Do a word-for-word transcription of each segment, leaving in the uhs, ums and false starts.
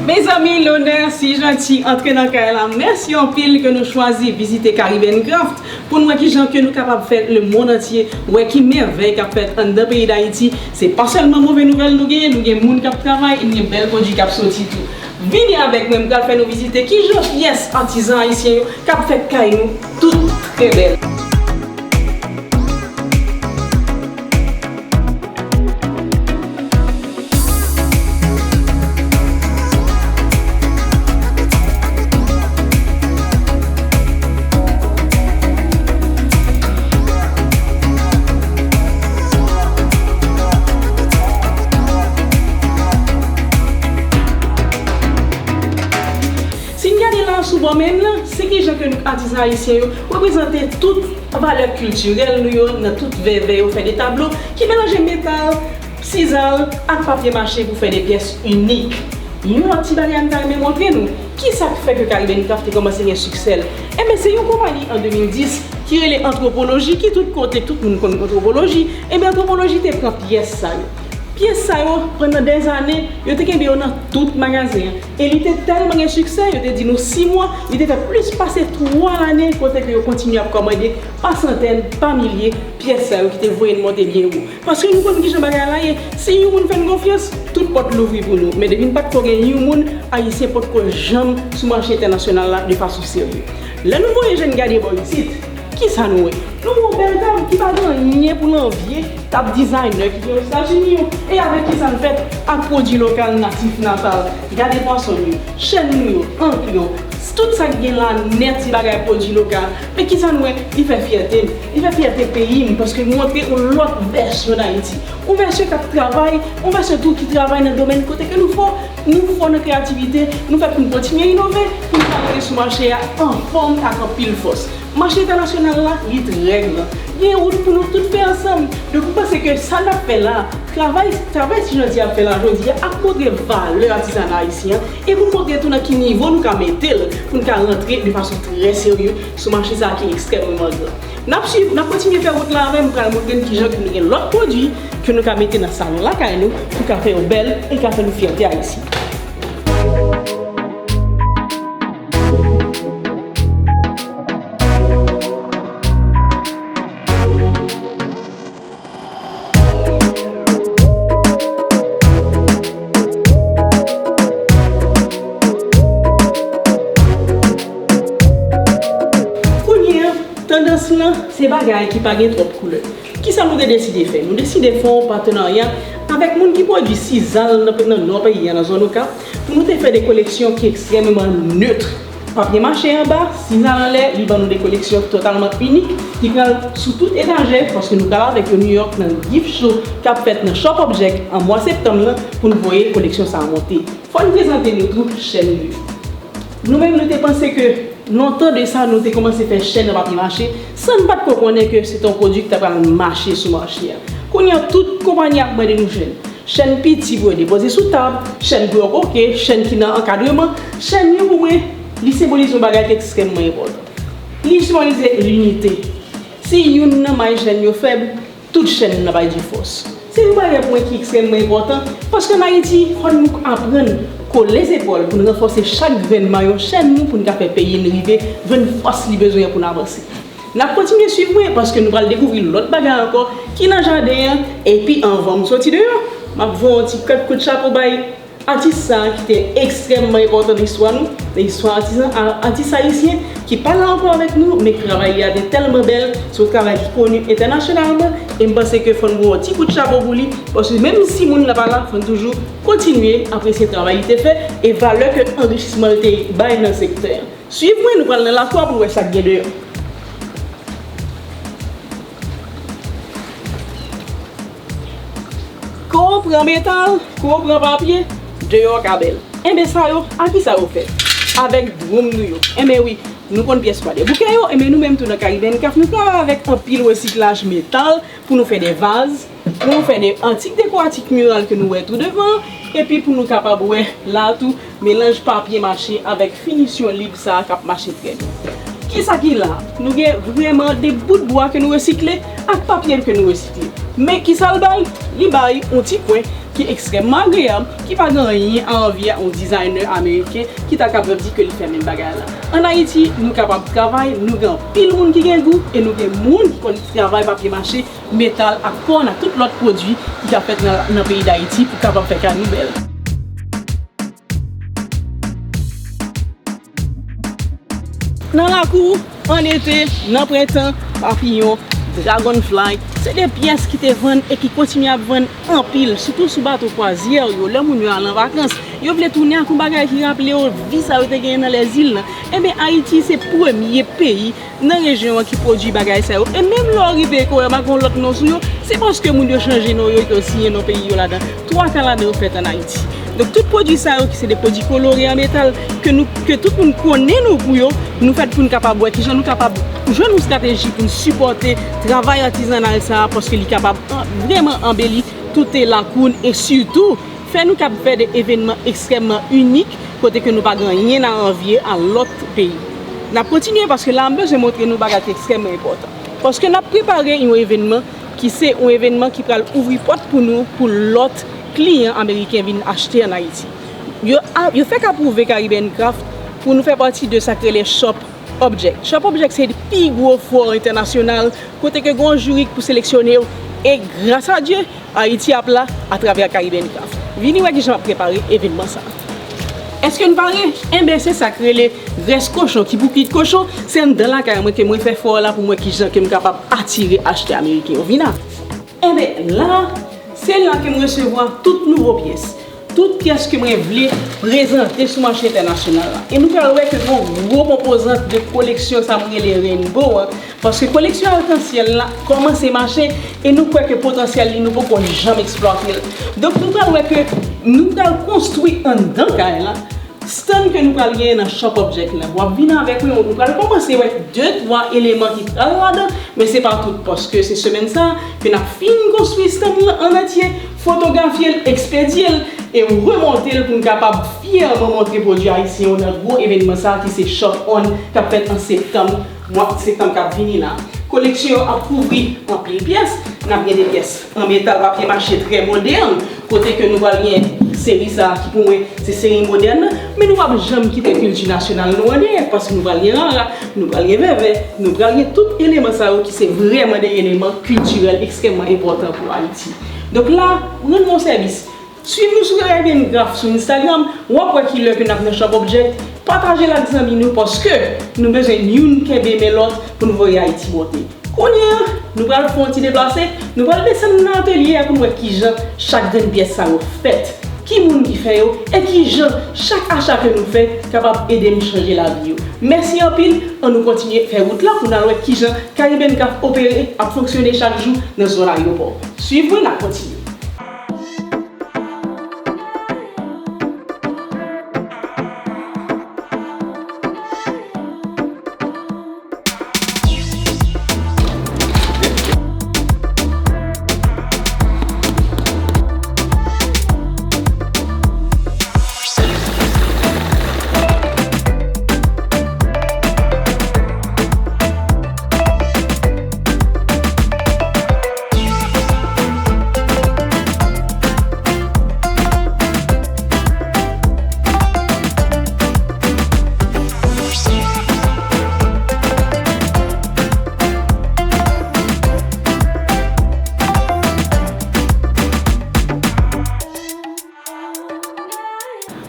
Mezanmi, lonè si janti antre nan kay la. Mèsi anpil ke nou chwazi vizite Caribbean Craft pou n wè kijan ke nou kapab fè lemonn antye wè ki mèvèy k ap fèt anndan peyi Dayiti. Se pa sèlman move nouvèl nou genyen, nou gen moun k ap travay e n gen bèl pwodui k ap soti tou. Vini avèk mwen, m pral fè nou vizite kijan pyès atizan ayisyen yo k ap fè kay nou tout trè bèl. Si n gade la sou bò men m nan, se kijan ke nou atizan ayisyen yo reprezante tout valè kiltirèl nou yo nan tout vèvè yo, fè de tablo ki melanje metal, sizal ak papye mache pou fè de pyès inik. Yon lòt ti bagay m ta renmen montre nou, kisa k fè ke Caribbean Craft te kòmanse gen siksè l? Enben, se yon konpayi an de mil dis ki rele Antwopoloji, ki tout kote, tout moun konn Antwopoloji. Enben, Antwopoloji te pran pyès sa yo. Pyès sa yo, pandan dèzane, yo te kenbe yo nan tout magazen an. E li te tèlman gen siksè, yo te di nou sis mwa, li te fè plis pase twa lane kote ke yo kontinye ap kòmande pa santèn, pa milye pyès sa yo ki te voye n monte byen wo. Paske nou konn kijan bagay la ye, si yon moun fè n konfyans, tout pòt louvri pou nou. Men depi n pa t ko gen yon moun, Ayisyen potko janm sou mache entènasyonal la de fason serye. Lè nou voye je n gade bò isit, kisa nou wè? Nou wè yon bèl tab ki pa gen anyen pou l anvye tab dizayna ki gen Ozetazini yo. E avèk kisa n fèt? Ak pwodui lokal, natif, natal. Gade pwason nou yo, chèn nou yo, ankr yo, tout sa k gen la nèt, ti bagay pwodui lokal. Men kisa n wè? Li fè fyète m, li fè fyète peyi m, paske m montre yon lòt vèsyon Dayiti. Yon vèsyon k ap travay, yon vèsyon tou ki travay nan domèn kote ke nou fò. Nou fò nan kreyativite, nou fèt pou n kontinye inove, pou n ka rete sou mache a anfòm ak anpil fòs. Mache entènasyonal la, li trè gran. Gen wout pou nou tout fè ansanm. Donk, m panse ke sa n ap fè la, travay, travay Ti Janti ap fè la jodi a, ap montre valè atizana ayisyen an, e pou n montre tou nan ki nivo nou ka mete l, pou n ka rantre de fason trè serye sou mache sa a ki ekstrèmeman gran. N ap swiv, n ap kontinye fè wout la avè m, m pral montre n kijan ke nou gen lòt pwodui ke nou ka mete nan salon lakay nou, pou ka fè yo bèl e ka fè nou fyète ayisyen. Kounye a, tandans lan, se bagay ki pa gen twòp koulè. Kisa nou te deside fè? Nou deside fè yon patenarya avèk moun ki pwodui sizal nan, nan nò peyi a, nan zòn Okap, pou nou te fè de koleksyon ki ekstrèmeman nèt. Papye mache anba, sizal anlè, li ban nou de koleksyon totalman inik, ki pral sou tout etajè, paske nou pral avèk yo New York nan gift show k ap fèt nan Shop Object an mwa septanm nan, pou n voye koleksyon sa a monte. Fò n prezante nou tou chèn nou yo. Nou menm, nou te panse ke lontan de sa, nou te kòmanse fè chèn an papye mache, san n pa t ko konnen ke se te yon pwodui ki ta pral mache sou mache a. Kounye a, tout konpayi ap mande nou chèn. Chèn piti pou yo depoze sou tab, chèn pou yo koke, chèn ki nan ankadreman. Chèn yo, pou mwen, li senbolize yon bagay ki ekstrèmman enpòtan. Li senbolize linite. Si youn nan may chèn yo fèb, tout chèn nan pral di fòs. Se yon bagay pou mwen ki ekstrèmman enpòtan, paske ann Ayiti, fò nou aprann kole zepòl pou n ranfòse chak grenn mayon chèn nou, pou n ka fè peyi n rive jwenn fòs li bezwen an pou n avanse. N ap kontinye swiv mwen, paske nou pral dekouvri lòt bagay ankò ki nan jaden an, epi anvan m soti deyò, m ap voye yon ti kèk kout chapo bay atis sa a ki te ekstrèmman enpòtan nan istwa nou, nan istwa atizan, a, atis ayisyen ki pa la ankò avèk nou, men travay li a te tèlman bèl, se yon travay ki koni entènasyonalman, e m panse ke fò n voye yon ti kout chapo pou li, paske menm si moun nan pa la, fò n toujou kontinye apresye travay li te fè e valè ke anrichisman l te bay nan sektè a. Swiv mwen, nou pral nan lakwa pou n wè sa k gen deyò. Kou pran metal, kou pran papye, deyò ka bèl. Enben sa yo, a kisa yo fèt? Avèk dwoum nou yo. Enben wi, nou konn pyès bwa dèboukè yo, enben nou menm tou nan Caribbean Craft, nou travay avèk anpil resiklaj metal pou nou fè de vaz, pou nou fè de antik dekoratif miral ke nou wè tou devan, epi pou nou kapab wè la tou, melanj papye mache avèk finisyon lib sa a k ap mache trè byen. Kisa ki la? Nou gen vrèman de bout bwa ke nou resikle ak papye ke nou resikle. Men kisa l bay? Li bay yon ti kwen ki ekstrèmman agreyab, ki pa gen anyen a anvi a yon dizayner ameriken ki ta kapab di ke li fè menm bagay la. Ann Ayiti, nou kapab travay, nou gen anpil moun ki gen gou, e nou gen moun ki konn travay papye mache, metal ak kòn ak tout lòt pwodui ki ka fèt nan, nan peyi Dayiti pou kapab fè kay nou bèl. Nan lakou, an ete, nan prentan, papiyon, dragonfly, se de pyès ki te vann e ki kontinye ap vann anpil, sitou sou bato kwazyè yo, lè moun yo al an vakans, yo vle tounen ak yon bagay ki raple yo vi sa yo te genyen nan lèzil lan. Enben, Ayiti se premye peyi nan rejyon an ki pwodui bagay sa yo. E menm lè w rive Kore, pa gen yon lòt non sou yo, se paske moun yo chanje non yo, yo siyen non peyi yo ladan. Twa ka ladan yo fèt ann Ayiti. Donk, tout pwodui sa yo, ki se de pwodui kolore an metal, ke nou, ke tout moun konnen nou pou yo, nou fèt pou n kapab wè kijan nou kapab jwenn yon estrateji pou n sipòte travay atizanal sa a, paske li kapab an-, vrèman anbeli tout lakou n, e sitou fè nou kab fè de evènman ekstrèmman inik, kote ke nou pa gen anyen a anvye a lòt peyi. N ap kontinye paske la, m bezwen montre nou bagay ki ekstrèmman enpòtan. Paske n ap prepare yon evènman ki se yon evènman ki pral ouvri pòt pou nou, pou lòt kliyan ameriken vin achte ann Ayiti. Yo a, yo fèk apwouve Caribbean Craft pou nou fè pati de sa k rele Shop Object. Shop Object se pi gwo fò entènasyonal kote ke gen yon jiri ki pou seleksyone yo. E gras a Dye, Ayiti ap la atravè Caribbean Craft. Vini wè kijan m ap prepare evènman sa a. Èske n pare? Enben, se sa k rele grès kochon ki pou kwit kochon. Se anndan lakay mwen ke mwen fè fò a la pou m wè kijan ke m kapab atire achtè ameriken yo vin a. Enben, la, se la ke m resevwa tout nouvo pyès. Tout pyès ke mwen vle prezante sou mache entènasyonal la. E nou pral wè ke gen yon gwo konpozant de koleksyon sa m rele Rainbow an. Paske koleksyon akansyèl la kòmanse mache e nou kwè ke potansyèl li nou poko janm eksplwate l. Donk nou pral wè ke nou pral konstwi anndan kay la. Stand ke nou pral genyen nan Shop Object la, w ap vin avèk mwen, nou pral kòmanse wè de twa eleman ki pral ladan, men se pa tout, paske se semèn sa a ke n ap fin konstwi stand lan an antye, fotografye l, ekspedye l, e remonte l pou n kapab fyèman montre pwodui ayisyen yo nan gwo evènman sa a ki se Shop On k ap fèt an septanm, mwa septanm k ap vini la. Koleksyon yo ap kouvri anpil pyès. N ap gen de pyès an metal papye mache trè modèn, kote ke nou pral gen seri sa a ki pou mwen se seri modèn nan, men nou p ap janm kite kilti nasyonal nou an dèyè, paske nou pral gen rara, nou pral gen vèvè, nou pral gen tout eleman sa yo ki se vrèman de eleman kiltirèl ekstrèmman enpòtan pou Ayiti. Donk la, rann mwen yon sèvis. Swiv nou sou Caribbean Craft sou Instagram, w ap wè kilè ke n ap nan Shop Object. Pataje l ak zanmi nou, paske nou bezwen youn kenbe men lòt pou n voye Ayiti monte. Kounye a, nou pral fè yon ti deplase, nou pral desann nan atelye a pou n wè kijan chak grenn pyès sa yo fèt, ki moun ki fè yo, e kijan chak acha ke nou fè kapab ede n chanje lavi yo. Mèsi anpil, ann nou kontinye fè wout la pou n al wè kijan Caribbean Craft opere, ap fonksyone chak jou nan zòn ayewopò. Swiv mwen, n ap kontinye.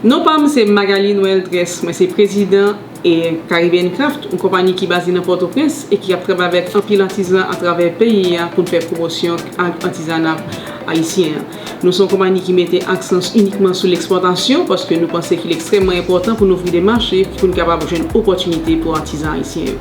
Non pa m se Magalie Noël Tres, mwen se prezidan e Caribbean Craft, yon konpayi ki baze nan Pòtoprens e ki ap travay avèk anpil atizan atravè peyi a pou n fè pwomosyon ak atizana ayisyen an. Nou se yon konpayi ki mete aksan inikman sou lekspòtasyon, paske nou panse ke li ekstrèmman enpòtan pou n ouvri de mache, pou n kapab jwenn opòtinite pou atizan ayisyen yo.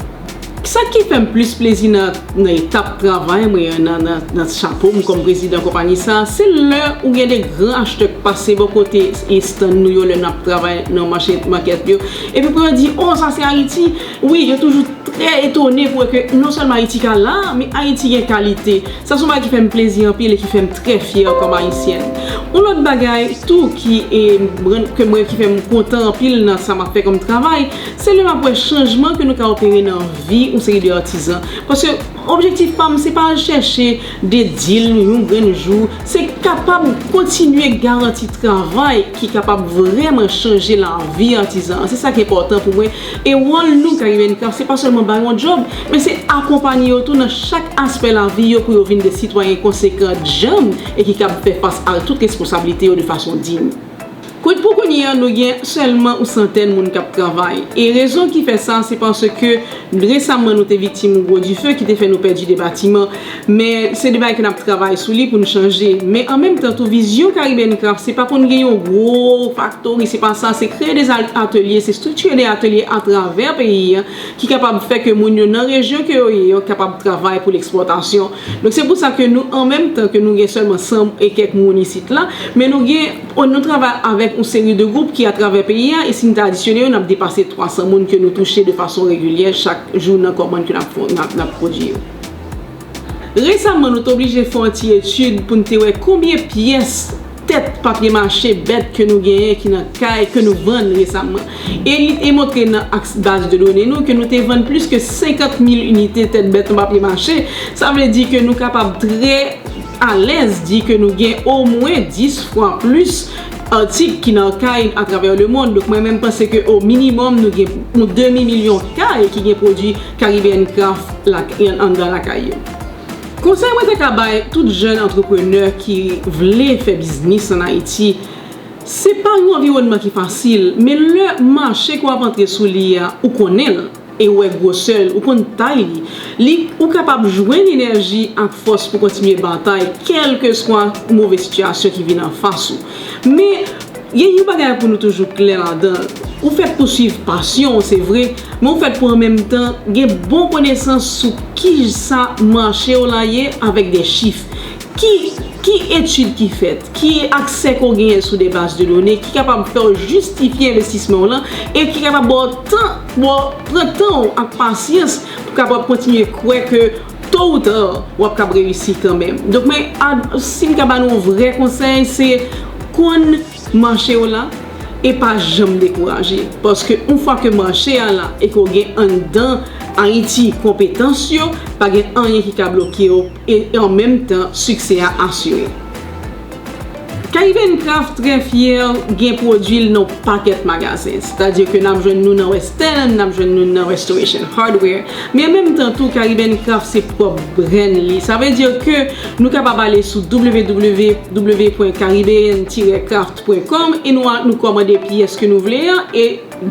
Sa ki fè m plis plezi nan, nan etap travay mwen an, nan, nan, nan chapo m kòm prezidan konpayi sa a, se lè ou gen de gran achtè k pase bò kote e stand nou yo lè n ap travay nan mache, makèt yo, epi pou yo di, "O, sa se Ayiti." Wi, yo toujou trè etone pou wè ke non sèlman Ayiti ka la, men Ayiti gen kalite. Sa se yon bagay ki fè m plezi anpil e ki fè m trè fyè kòm ayisyèn. Yon lòt bagay tou ki, e, rann, ke mwen, ki fè m kontan anpil nan sa m ap fè kòm travay, se lè m ap wè chanjman ke nou ka opere nan vi yon seri de atizan. Paske objektif pa m, se pa al chèche de deal yon grenn jou, se kapab kontinye garanti travay ki kapab vrèman chanje lavi atizan an. Se sa ki enpòtan pou mwen. E wòl nou, Caribbean Craft, se pa sèlman ba yo yon djòb, men se akonpanye yo tou nan chak aspè lavi yo pou yo vin de sitwayen konsekan, djanm e ki kab fè fas a tout responsablite yo de fason diy. Pou kounye a, nou gen sèlman yon santèn moun k ap travay. E rezon ki fè sa, se paske resaman nou te viktim yon gwo dife ki te fè nou pèdi de batiman. Men se de bagay ke n ap travay sou li pou n chanje. Men an menm tan tou, vizyon Caribbean Craft, se pa pou n gen yon gwo faktori, se pa sa, se kreye de atelye, se estrikti de atelye atravè peyi a ki kapab fè ke moun yo nan rejyon ke yo ye yo kapab travay pou lekspòtasyon. Donk se pou sa ke nou, an menm tan ke nou gen sèlman san e kèk moun isit la, men nou gen, nou travay avèk yon seri de gwoup ki atravè peyi a, e si n ta adisyone yo, n ap depase twa san moun ke nou touche de fason regilyè chak jou nan kòmann ke n ap fè, n ap, n ap pwodui yo. Resaman, nou te oblije fè yon ti etid pou n te wè konbyen pyès tèt papye mache bèt ke nou genyen ki nan kay ke nou vann resaman. E li te montre nan aks baz de done nou ke nou te vann plis ke senkant mil inite tèt bèt an papye mache. Sa vle di ke nou kapab trè alèz di ke nou gen omwen dis fwa plis atik ki nan kay atravè lemonn. Donk, mwen menm panse ke o minimòm nou gen yon demi milyon kay ki gen pwodui Caribbean Craft la, anndan lakay yo. Konsèy mwen ta ka bay tout jèn antreprenè ki vle fè biznis an Ayiti, se pa yon anviwònman ki fasil, men lè mache ke w ap antre sou li a, ou konnen l, e ou wè gwosè l, ou konn tay li, li, ou kapab jwenn enèji ak fòs pou kontinye batay, kèlkeswa move sitiyasyon ki vin anfas ou. Men, gen yon bagay pou nou toujou klè ladan l. Ou fèt pou swiv pasyon w, se vre, men ou fèt pou an menm tan gen bon konesans sou kisa mache w la ye avèk de chif. Ki, ki etid ki fèt, ki aksè ke w genyen sou de baz de done ki kapab fè w jistifye envestisman w lan e ki kapab ba w tan, ba w pran tan w ak pasyans pou kapab kontinye kwè ke to ou ta, w ap kab reyisi kanmenm. Donk, men, a, si m ka ba nou yon vrè konsèy, se konn mache w la e pa janm dekouraje. Paske yon fwa ke mache a la e ke w gen anndan Ayiti konpetans yo, pa gen anyen ki ka bloke w e an menm tan, siksè a asire. Caribbean Craft trè fyè gen pwodui l nan yon pakèt magazen. Sètadi ke n ap jwenn nou nan West End, n ap jwenn nou nan Restoration Hardware. Men an menm tan tou, Caribbean Craft se pwòp brand li. Sa vle di ke nou kapab ale sou w w w pwen caribbean tiret craft pwen com e nou, nou kòmande pyès ke nou vle a e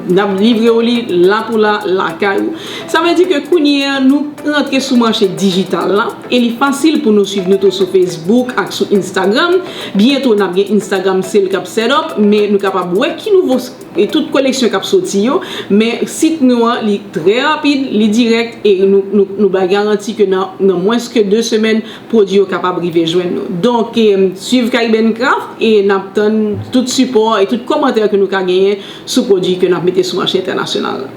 n ap livre w li la pou la lakay ou. Sa vle di ke kounye a, nou rantre sou mache dijital la e li fasil pou nou swiv nou tou sou Facebook ak sou Instagram. Byento, n ap gen Instagram sale k ap set up, men nou kapab wè ki nouvo s-, e tout koleksyon k ap soti yo. Men sit nou an, li trè rapid, li dirèk e nou, nou, nou bay garanti ke nan, nan mwens ke de semèn, pwodui yo kapab rive jwenn nou. Donk, e, swiv Caribbean Craft e n ap tann tout sipò e tout kòmantè ke nou ka genyen sou pwodui ke n ap mete sou mache entènasyonal la.